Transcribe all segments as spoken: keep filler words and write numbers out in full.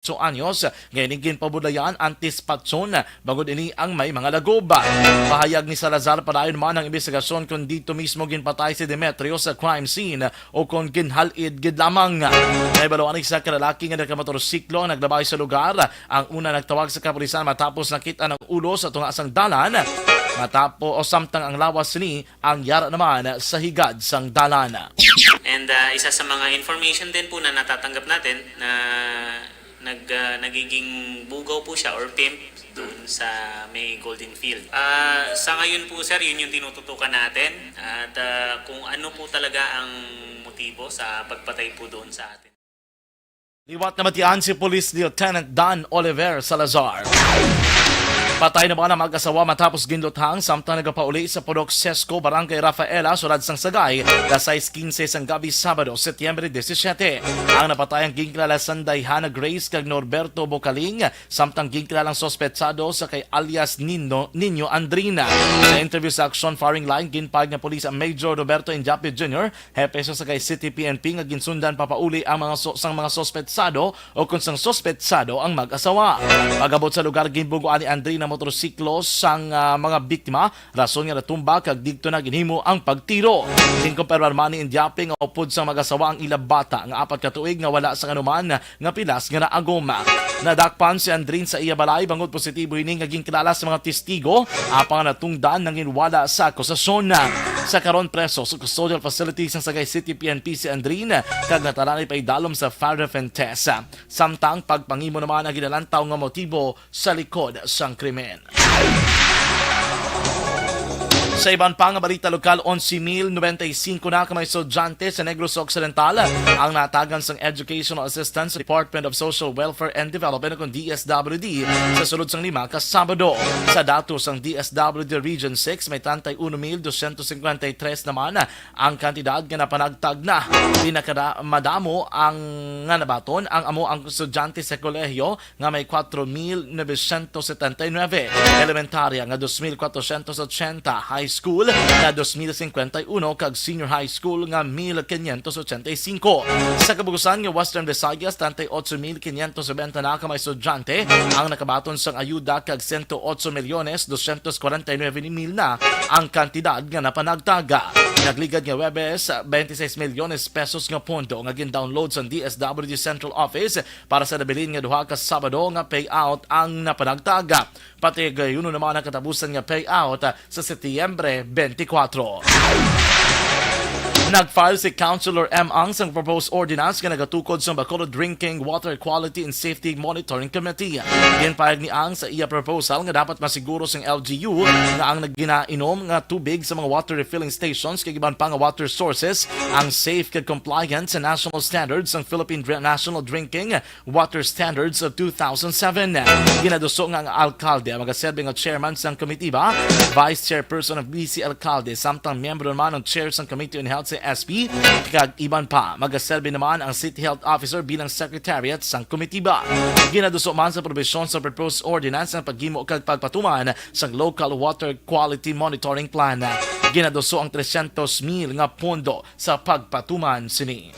So anyos, nga ining ginpabudlayan antis patson, bangod ini ang may mga lagob. Pahayag ni Salazar, padayon man ang imbestigasyon kung dito mismo ginpatay si Demetrio sa crime scene o kung ginhal-id gid lamang. Nahibaluan ni sa kalalaki nga nagkamotorsiklo ang naglabay sa lugar. Ang una nagtawag sa kapulisan matapos nakita ang ulo sa tunga sang dalan. Matapo o samtang ang lawas ni ang yara naman sa higad sang dalan. And uh, isa sa mga information din po na natatanggap natin na nag, uh, nagiging bugaw po siya or pimp doon sa may Golden Field. Uh, sa ngayon po sir, yun yung tinututukan natin at uh, kung ano po talaga ang motibo sa pagpatay po doon sa atin. Liwat namatian si Police Lieutenant Dan Oliver Salazar. Patay naman ang mag-asawa matapos ginluthang samtang nagapauli sa Purok Sesko, Barangay Rafaela, Siyudad sang Sagay, alas sais quince sang gabi, Sabado, Setyembre disisiete. Ang napatay ang ginkilala sang Dayhana Grace kag Norberto Bocaling, samtang ginkilalang suspetsado sa kay alias Nino, Nino Andrina. Sa interview sa Action Firing Line, ginpahayag nga Police Major Roberto Indiape Junior, hepe sa Sagay City P N P, nga ginsundan papauli ang mga so, sang mga suspetsado o kung sang suspetsado ang mag-asawa. Pag-abot sa lugar, ginbugoan ni Andrina motorsiklo sang ah, mga biktima, rason nga natumba kag didto na ginhimo ang pagtiro. Ginkumpirmar man ni Indiape nga upod sang mag-asawa ang ila bata nga apat ka tuig nga wala sang anuman nga pilas nga naagom. Nadakpan si Andrin sa iya balay bangod positibo ini nga ginkilala sa mga testigo, apang natungdan nangin wala sa akusasyon. Sa karon, preso sa custodial facility sang Sagay City P N P si Andrin kag natalanay pa idalom sa fire defense test. Samtang pagpanghimo naman ang ginalantaw nga motibo sa likod sang krimen. Sa iban pa nga balita lokal, onse mil nobenta y cinco na ka mga estudyante sa Negros Occidental ang natagan sang Educational Assistance Department of Social Welfare and Development, kung D S W D, sa sulod sang lima ka Sabado. Sa datos sang D S W D Region six, may treinta y uno mil doscientos cincuenta y tres naman ang kantidad nga napanagtag na. Pinakada-, madamo ang nga nabaton ang amo ang estudyante sa kolehiyo nga may cuatro mil novecientos setenta y nueve, elementarya nga dos mil cuatrocientos ochenta, high school nga dos mil cincuenta y uno, kag senior high school nga mil quinientos ochenta y cinco. Sa kabugusan nga Western Visayas, treinta y ocho mil quinientos noventa na ka mga estudyante ang nakabaton sang ayuda, kag ciento ocho milyones doscientos cuarenta y nueve mil na ang kantidad nga napanagtag. Nagligad nga Huwebes, twenty-six milyones pesos nga pondo nga gin-download sa D S W D Central Office para sa nabilin nga duha ka Sabado nga payout ang napanagtag. Pati gayuno naman ang katapusan nga payout sa Setyembre twenty-four. Nag-file si Councilor M. Ang sang proposed ordinance nga nagatukod sa Bacolod Drinking Water Quality and Safety Monitoring Committee. Ginpahayag ni Ang sa iya proposal nga dapat masiguro sang L G U nga ang nagginainom nga tubig sa mga water refilling stations kag iban pa nga water sources ang safe kag compliant sa national standards sang Philippine Dri- National Drinking Water Standards of two thousand seven. Ginaduso nga ang alkalde ang magaserbi nga chairman sang komitiba, vice chairperson ang vice alkalde, samtang miyembro naman ang chair sang Committee on Health sa S P, kag iban pa. Magaserbi naman ang city health officer bilang secretariat sang komitiba. Ginaduso man sa probisyon sa proposed ordinance ang paghimo kag pagpatuman sang local water quality monitoring plan. Ginaduso ang trescientos mil nga pondo sa pagpatuman sini.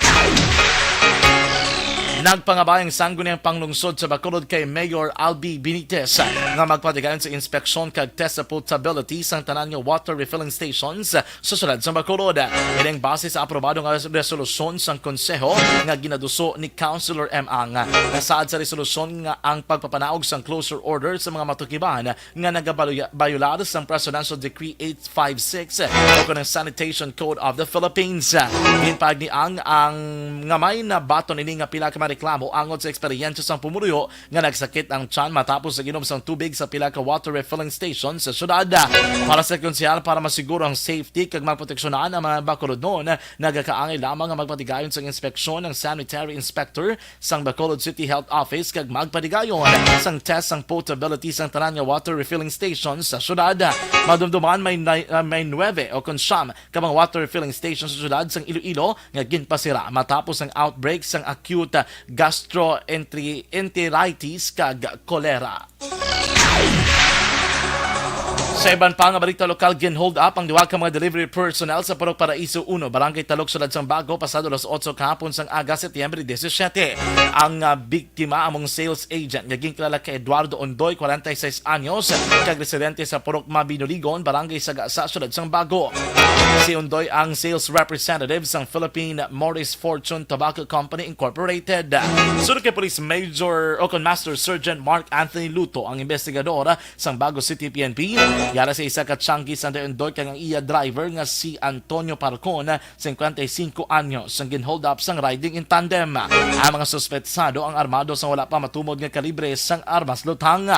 Nagpangabay ang Sangguniang Panglungsod sa Bacolod kay Mayor Albi Benitez nga magpatigayon sa inspeksyon kag test sa potability sang tanan nga water refilling stations sa siyudad sa Bacolod. Ining base sa aprobado nga res- resolusyon sang Konseho nga ginaduso ni Councilor M. Ang. Nasaad sa resolusyon nga ang pagpapanaog sang closure order sa mga matukiban nga nagabayolar sang Presidential Decree eight five six o kon ang Sanitation Code of the Philippines. Ginpahayag ni Ang, ang nga may nabaton ini nga pila ka mga reklamo angot sa eksperyensya sang pumuluyo nga nagsakit ang tiyan matapos sa ginom sang tubig sa pila ka water refilling station sa syudad. Para sa konsehal, para masiguro ang safety kag maproteksyonan ang mga Bacolodnon, nagakaangay lamang nga magpatigayon sang inspeksyon ang sanitary inspector sang Bacolod City Health Office kag magpatigayon sang test sang potability sang tanan nga water refilling station sa syudad. Madumduman may, ni- ah, may nuebe o kon siyam ka mga water refilling station sa syudad sang Iloilo nga ginpasira matapos ang outbreak sang acute gastroenteritis kag kolera. Sa iban pa nga balita lokal, gin-hold up ang duha ka mga delivery personnel sa Purok Paraiso uno, Barangay Talog, Syudad sang Bago, pasado alas otso kahapon sang aga, Setyembre disisiete. Ang, ah, biktima among sales agent nga ginkilala kay Eduardo Ondoy, kwarenta y seis anyos, kag residente sa Purok Mabinoligon, Barangay Sagasa, Syudad sang Bago. Si Ondoy ang sales representative sang Philippine Morris Fortune Tobacco Company Incorporated. Sunod kay Police Major o kon Master Sergeant Mark Anthony Luto ang investigador sang Bago City P N P. Yara sa isa ka tiyangke sang Dayon Doy kag ang iya driver nga si Antonio Parcon, cincuenta y cinco anyos, ang gin-hold up sang riding in tandem. Ang mga suspetsado ang armado sang wala pa matumod nga kalibre sang armas luthang.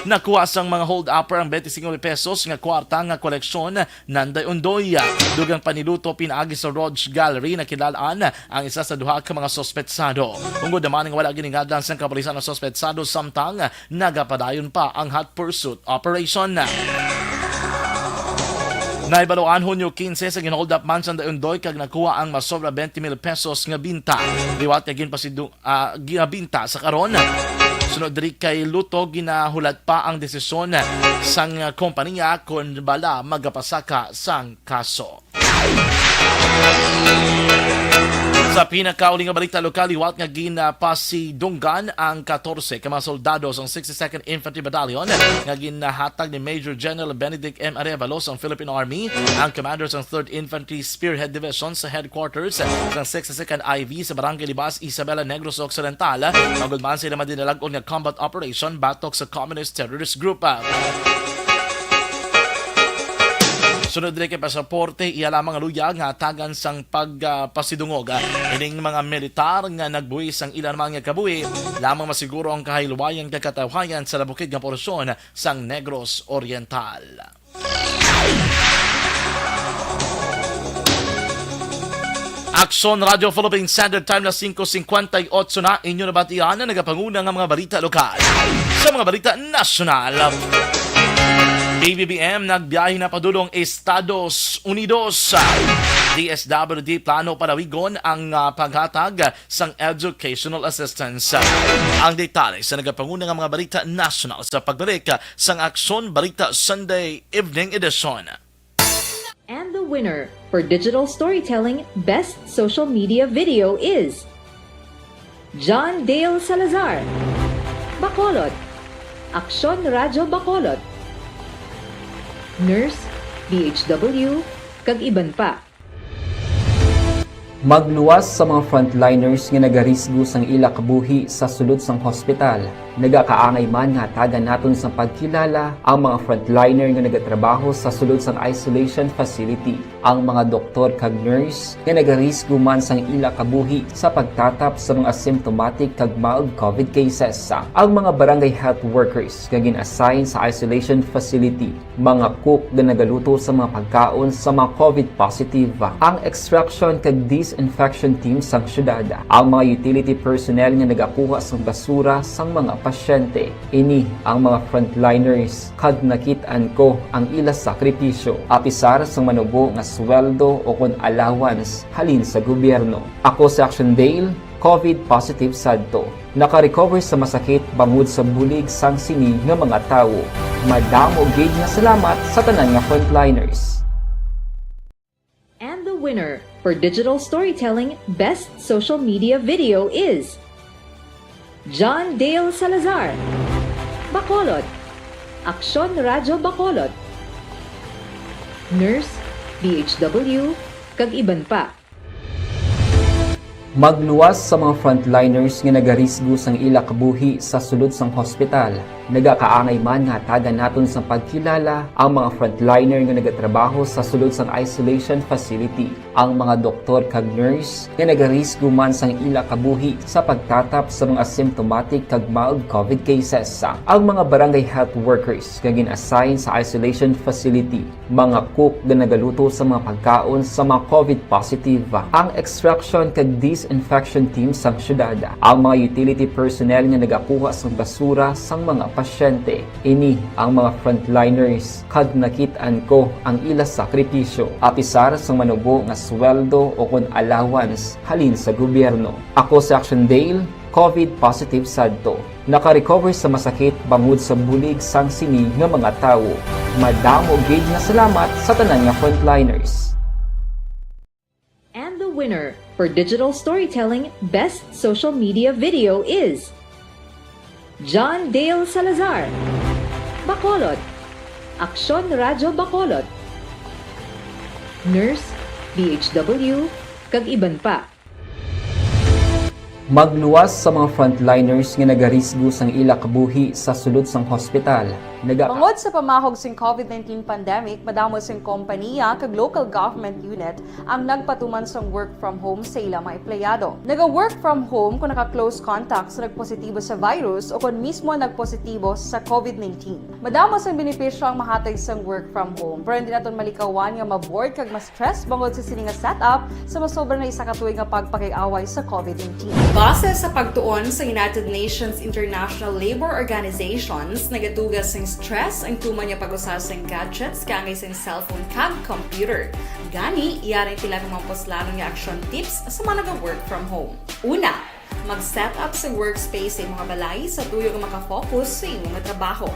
Nakuha sang mga hold-upper ang twenty-cinco mil pesos nga kwarta nga koleksyon nanday Ondoy. Dugang pa ni Luto pinaagi sa Roach Gallery, nakilalaan ang isa sa duha ka mga suspetsado. Ungod naman nga wala giningadlan sang kapulisan ang suspetsado samtang nagapadayon pa ang hot pursuit operation. Nahibaluan Hunyo quince sa gin-hold up man sang Dayon Doy kag nakuha ang masobra twenty mil pesos nga binta. Liwat nga ginpasidu-, ah, ginabinta sa karon. Sunod diri kay Luto, ginahulat pa ang desisyon sang kompanya kon bala magapasaka sang kaso. Sa pinakauli nga balita lokal, liwat nga ginapasidunggan ang katorse ka mga soldado sang sixty-second Infantry Battalion nga ginahatag ni Major General Benedict M. Arevalo sang Philippine Army, ang commander sang Third Infantry Spearhead Division, sa headquarters sang sixty-second I V sa Barangay Libas, Isabela, Negros Occidental, magudman sila madinalag-on nga combat operation batok sa Communist Terrorist Group. Sunod diri kay pasaporte, iya lamang luya nga hatagan sang pagpasidungog. Ining mga militar nga nagbuhi sang ila naman nga kabuhi lamang masiguro ang kahilwayan kag katawhayan sa nabukid nga porsyon sang Negros Oriental. Aksyon Radio Philippine Standard Time na singko singkwenta y otso na, inyo nabatian ang nagapanguna nga mga balita lokal. Sa mga balita nasyonal, P B B M nagbiyahe na padulong Estados Unidos. D S W D plano palawigon ang, ah, paghatag sang educational assistance. Ang detalye sa nagapanguna nga mga balita nasyonal sa pagbalik sang Aksyon Balita Sunday Evening Edition. And the winner for digital storytelling best social media video is John Dale Salazar, Bacolod, Aksyon Radyo Bacolod, Nurse, D H W, kag iban pa. Magluwas sa mga frontliners nga nagarisgo sang ila kabuhi sa sulod sang hospital. Nagakaangay man nga hatagan naton sang pagkilala ang mga frontliner nga nagatrabaho sa sulod sang isolation facility, ang mga doktor kag nurse nga nagarisgo man sang ila kabuhi sa pagtatap sa mga asymptomatic kag mild COVID cases, ang mga barangay health workers nga gin-assign sa isolation facility, mga cook nga nagaluto sa mga pagkaon sa mga COVID positive, ang extraction kag disinfection team sang syudad, ang mga utility personnel nga nagakuha sang basura sang mga pasyente. Ini ang mga frontliners, kag nakit-an ko ang ila sakripisyo, apisar sang manubo nga sweldo o kon allowance halin sa gobyerno. Ako si Action Dale, COVID positive sadto. Naka-recover sa masakit bangod sa bulig sang sini nga mga tawo. Madamo gid nga salamat sa tanan nga frontliners. And the winner for digital storytelling best social media video is John Dale Salazar, Bacolod, Aksyon Radyo Bacolod, Nurse, D H W, kag iban pa. Magluwas sa mga frontliners nga nagarisgo sang ila kabuhi sa sulod sang hospital. Nagakaangay man nga hatagan naton sang pagkilala ang mga frontliner nga nagatrabaho sa sulod sang isolation facility, ang mga doktor kag nurse nga nagarisgo man sang ila kabuhi sa pagtatap sa mga asymptomatic kag mild COVID cases, ang mga barangay health workers nga gin-assign sa isolation facility, mga cook nga nagaluto sa mga pagkaon sa mga COVID positive, ang extraction kag disinfection team sang syudad, ang mga utility personnel nga nagakuha sang basura sang mga pasyente. Ini ang mga frontliners, kag nakit-an ko ang ila sakripisyo, apisar sang manubo nga sweldo o kon allowance halin sa gobyerno. Ako si Action Dale, COVID positive sadto. Naka-recover sa masakit bangod sa bulig sang sini nga mga tawo. Madamo gid nga salamat sa tanan nga frontliners. And the winner for digital storytelling best social media video is John Dale Salazar, Bacolod, Aksyon Radyo Bacolod, Nurse, D H W, kag iban pa. Magluwas sa mga frontliners nga nagarisgo sang ila kabuhi sa sulod sang hospital. Naga- Bangod sa pamahog sing COVID nineteen pandemic, madamo sing kompaniya kag local government unit ang nagpatuman sang work from home sa ila mga empleyado. Naga-work from home kung naka-close contact sa nagpositibo sa virus o kon mismo nagpositibo sa COVID nineteen. Madamo sang benepisyo ang mahatag sang work from home, pero hindi naton malikawan nga ma-bored kag ma-stress bangod sa sini nga setup sa masobra na isa ka tuig nga pagpakig-away sa COVID nineteen. Base sa pagtuon sa United Nations International Labor Organizations, nagatuga sing stress ang tuman nga pag-usa sing gadgets kaangay sing cellphone kag computer. Gani, iya rin pila ka mga puslanon nga action tips sa mga naga-work from home. Una, mag-set up sa workspace sa imong balay sa tuyo nga makafocus sa imong trabaho.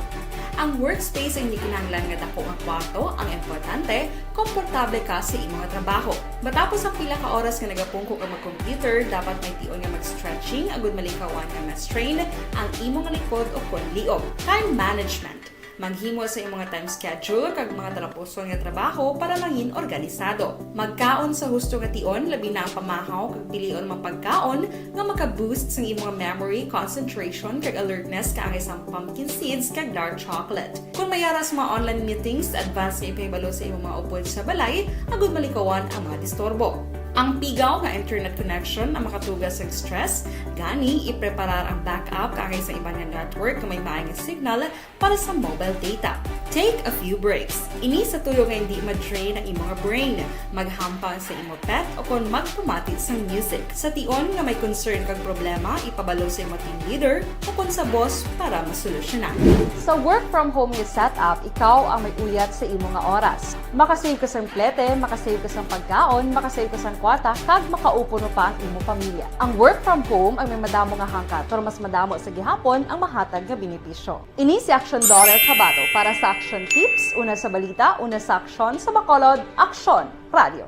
Ang workspace ay hindi kinahanglan nga dako nga kwarto, ang importante, komportable ka sa imong trabaho. Matapos ang pila ka oras nga nagapungko ka mag-computer, dapat may tion nga mag-stretching agud malikawan nga ma-strain ang imong likod o kon liog. Time management. Maghimo sa imong time schedule kag mga talapuson nga trabaho para mangin organisado. Magkaon sa husto nga tion, labi na ang pamahaw kag pilion mga pagkaon nga maka-boost sang imong memory, concentration kag alertness kaangay sang pumpkin seeds kag dark chocolate. Kung may ara sa mga online meetings, advance nga ipahibalo sa imong mga upod sa balay agud malikawan ang mga disturbo. Ang pigaw nga internet connection ang makatuga sa stress, gani ipreparar ang backup kaangay sa iban nga network nga may maayong signal para sa mobile data. Take a few breaks. Ini sa tuyo nga hindi ma-drain ang imong brain. Maghampang sa imo pet o kon magpamati sang music. Sa tion nga may concern kag problema, ipabalo sa imo team leader o kon sa boss para masolusyonan. Sa work from home nga setup, ikaw ang may uyat sa imo nga oras. Makasave ka sang plete, makasave ka sang pagkaon, makasave ka sang kwarta, kag makaupo no pa ang imo pamilya. Ang work from home ay may madamo nga hangkat, pero mas madamo sa gihapon ang mahatag nga benepisyo. Ini si Aksyon Daughter Kabato para sa Aksyon Tips, una sa balita, una sa aksyon, sa Bacolod, Aksyon Radio.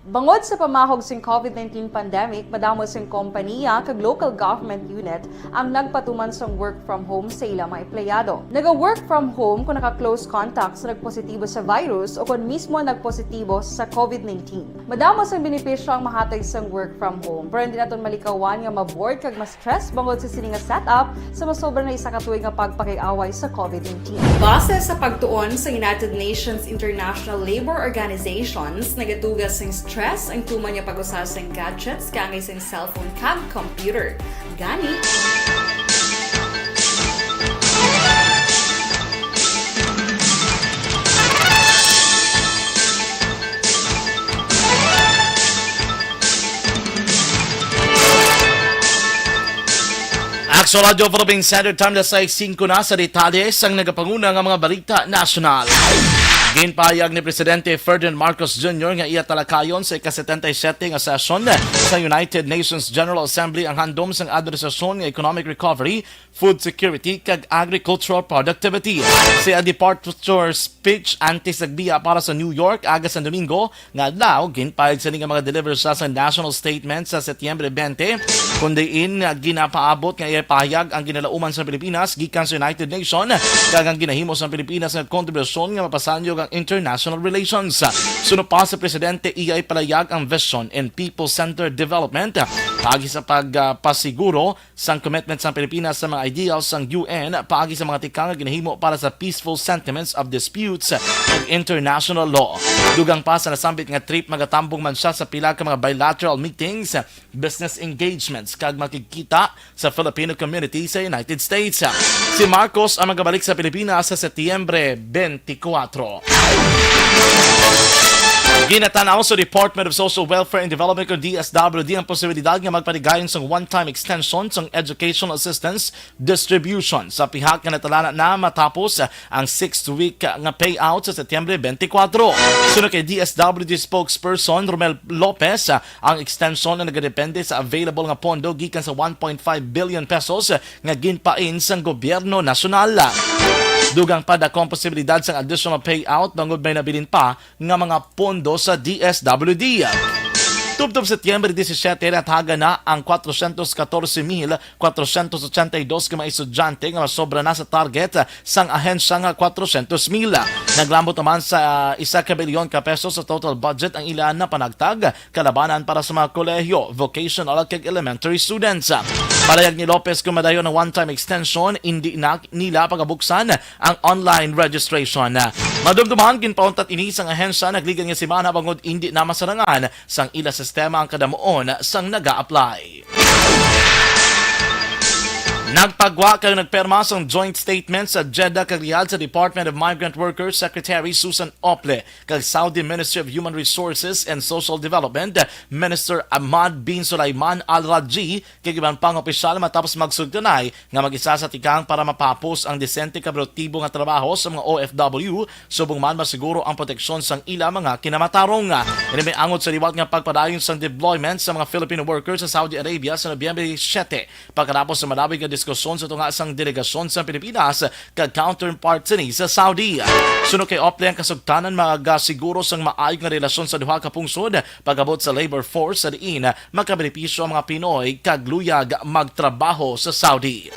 Bangod sa pamahog sing COVID nineteen pandemic, madamo sing kompaniya kag local government unit ang nagpatuman sang work from home sa ila mga empleyado. Naga-work from home kung naka-close contact sa nagpositibo sa virus o kon mismo nagpositibo sa COVID nineteen. Madamo sang benepisyo ang mahatag sang work from home, pero hindi naton malikawan nga ma-bored kag ma-stress bangod sa sini nga setup sa masobra na isa ka tuig nga pagpakig-away sa COVID nineteen. Base sa pagtuon sa United Nations International Labor Organizations, nagatuga sing stress ang tuman nga pag-usa sing gadgets kaangay sing cellphone kag computer. Gani, Aksyon Radyo Philippine Standard Time, alas sais singko na. Sa detalye sang nagapanguna nga mga balita nasyonal. Ginpahayag ni Presidente Ferdinand Marcos Junior nga iya talakayon sa ika-setenta y siyete nga sesyon sa United Nations General Assembly ang handom sang administrasyon nga economic recovery, food security, kag agricultural productivity. Sa iya departure speech antes nagbiya para sa New York aga sa Domingo nga adlaw, ginpahayag sini nga mga-deliver siya sa national statement sa Setyembre twenty, kun diin nga ginapaabot nga ipahayag ang ginalauman sa Pilipinas gikan sa United Nations kag ang ginahimo sa Pilipinas nga kontribusyon nga mapasanyog ang international relations. Suno pa sa Presidente, iya ipalayag ang vision in people-centered development paagi sa pagpasiguro sang commitment sang Pilipinas sa mga ideals sang U N paagi sa mga tikang nga ginahimo para sa peaceful sentiments of disputes ug international law. Dugang pa sa nasambit nga trip, magatambong man siya sa pila ka mga bilateral meetings, business engagements, kag makigkita sa Filipino community sa United States. Si Marcos ang magabalik sa Pilipinas sa Setyembre twenty-four. Ginatan-aw sa Department of Social Welfare and Development o D S W D ang posibilidad nga magpaligayon sang one-time extension sang educational assistance distribution sa pihak nga natalana na matapos ang sixth week nga payout sa Setyembre twenty-four. Suno kay D S W D spokesperson Romel Lopez, ang extension na nagadepende sa available nga pondo gikan sa one point five billion pesos nga ginpain sang gobyerno nasyonal. Dugang pa dakong posibilidad sang additional payout bangod may nabilin pa nga mga pondo sa D S W D. Tubtob Setyembre disisiete, natagan na ang kwatrocientos katorse mil kwatrocientos ochenta y dos ka mga estudyante nga masobra na sa target sang ahensya nga kwatrocientos mil. Naglambot naman sa isa ka bilyon ka pesos sa total budget ang ila na panagtag kalabanan para sa mga kolehiyo, vocational, kag elementary students. Palayag ni Lopez, kung madayon ang one-time extension, indi na nila pagabuksan ang online registration. Madumduman, ginpauntat ini sang ahensya nagligikan nga semana bangod indi na masarangan sang ila sistema ang kadamuon sang naga-apply. Nagpagwa kag nagpirma sang joint statement sa Jeddah kag Riyadh sa Department of Migrant Workers Secretary Susan Ople kag Saudi Ministry of Human Resources and Social Development Minister Ahmad bin Sulaiman Al Rajhi kag iban pang opisyal matapos magsugtanay nga mag-isa sa tikang para mapahapos ang disente ka produktibo nga trabaho sa mga O F W, subong man masiguro ang proteksyon sang ila mga kinamatarong. Ini may angot sa liwat nga pagpadayon sang deployment sa mga Filipino workers sa Saudi Arabia sa Nobyembre siyete, pagkatapos sa malawig nga diskusyon sa tunga sang delegasyon sa Pilipinas kag counterpart sini sa Saudi. Suno kay Ople, ang kasugtanan magasiguro sang maayog nga relasyon sa duha ka pungsod pag-abot sa labor force sa diin makabenepisyo ang mga Pinoy kag luyag magtrabaho sa Saudi.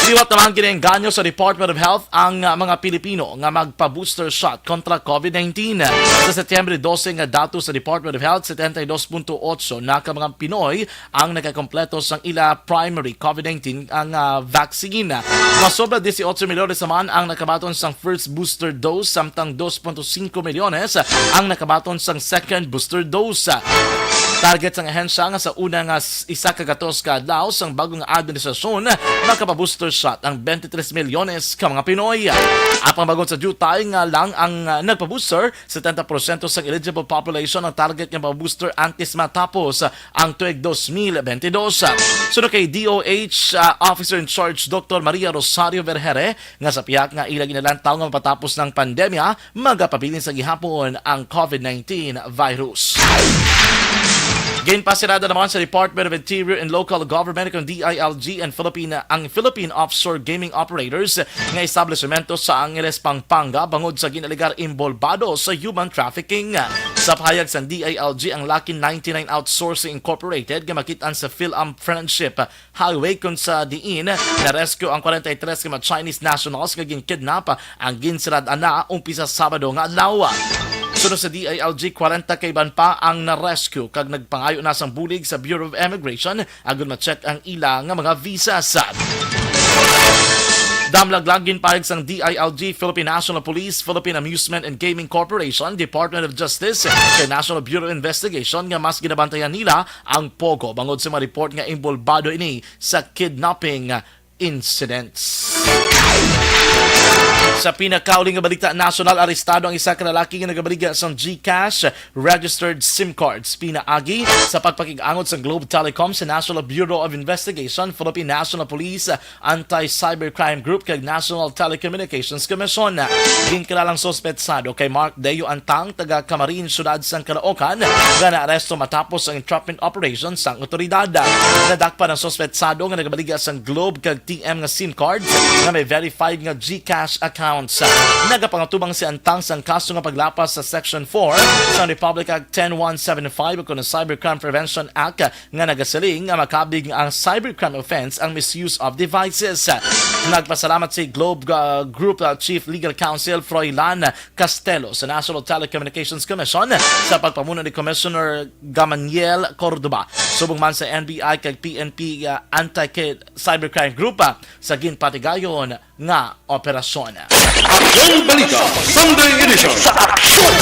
Liwat naman, ginaengganyo sa Department of Health ang, ah, mga Pilipino nga magpa-booster shot kontra COVID nineteen. Sa Setyembre dose nga datos sa Department of Health, setenta y dos punto ocho na ka mga Pinoy ang nakakompleto sang ila primary COVID nineteen ang, ah, vaccine. Masobra dieciocho milyones naman ang nakabaton sang first booster dose, samtang dos punto singko milyones ang nakabaton sang second booster dose. Target sang ahensya nga sa una nga s-, isa ka gatos ka adlaw sang bag-o nga administrasyon, makapa-booster shot ang twenty-three milyones ka mga Pinoy. Apang bangod sa diutay nga lang ang, ah, nagpa-booster, setenta porsyento sang eligible population ang target nga ma-booster antes matapos ang tuig dos mil bentidós. Suno kay D O H, ah, Officer in Charge Doktor Maria Rosario Vergere, nga sa pihak nga ila ginalantaw nga mapatapos ng pandemya, magapabilin sa gihapon ang COVID nineteen virus. Ginpasirada naman sa Department of Interior and Local Government, kung D I L G, ang Philippine, ang Philippine Offshore Gaming Operators nga establishmento sa Angeles, Pampanga, bangod sa ginalegar inbolbado sa human trafficking. Sa pahayag sang D I L G, ang Lucky ninety-nine Outsourcing Incorporated nga makit-an sa PhilAm Friendship Highway, kung sa diin na-rescue ang forty-three ka mga Chinese nationals nga gin-kidnap, ang ginsirad-an na umpisa Sabado nga adlaw. Suno sa D I L G, kwarenta ka iban pa ang na-rescue kag nagpangayo na sang bulig sa Bureau of Immigration agud ma-check ang ila nga mga visas. Damlag lang, ginpahayag sang D I L G, Philippine National Police, Philippine Amusement and Gaming Corporation, Department of Justice, kag National Bureau of Investigation nga mas ginabantayan nila ang POGO bangod sa mga report nga inbolbado ini sa kidnapping incidents. Sa pinakauli nga balita nasyonal, arestado ang isa ka lalaki nga nagabaligya sang GCash registered SIM cards pinaagi sa pagpakig-angot sang Globe Telecom sa National Bureau of Investigation, Philippine National Police, Anti-Cybercrime Group kag National Telecommunications Commission. Ginkilalang suspetsado kay Mark Deo Antang, taga Camarin, siyudad sang Caloocan, nga naaresto matapos ang entrapment operation sang otoridad. Nadakpan ang suspetsado nga nagabaligya sang Globe kag T M nga SIM cards nga may verified nga GCash accounts. Nagapangatubang si Antang sang kaso nga paglapas sa Section four sa Republic Act ten one seven five o kuno Cybercrime Prevention Act nga nagasiling nga makabig ang cybercrime offense ang misuse of devices. Nagpasalamat si Globe, uh, Group, uh, Chief Legal Counsel Froilan Castelo sa National Telecommunications Commission sa pagpamuno ni Commissioner Gamaniel Cordova, subong man sa N B I kag P N P, uh, Anti-Cybercrime Group, uh, sa ginpatigayon nga operasyon. Aksyon Balita Sunday Edition. Sa aksyon!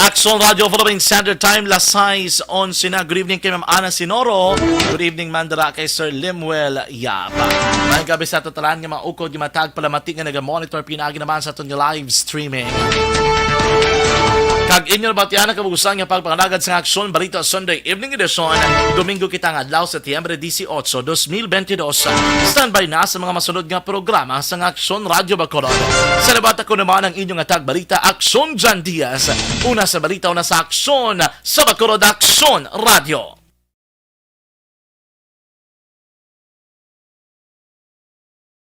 Aksyon Radio Philippine Standard Time, las sais onse na. Good evening kay Ma'am Ana Sinoro. Good evening man dira kay Sir Limuel Yap. May gabi sa totalan nga mga ukod nga matag palamati nga naga-monitor pinaagi naman sa aton nga live streaming. Kag inyo nabatian ang kabugusan nga pagpangalagad sa Aksyon Balita Sunday Evening Edition. Domingo kita nga adlaw, Setyembre dieciocho, dos mil veintidós. Standby na sa mga masunod nga programa sa Aksyon Radio Bacolod. Sa labata ko naman ang inyong atag balita, Aksyon Jan Diaz. Una sa balita, una sa aksyon, sa Bacolod Aksyon Radio.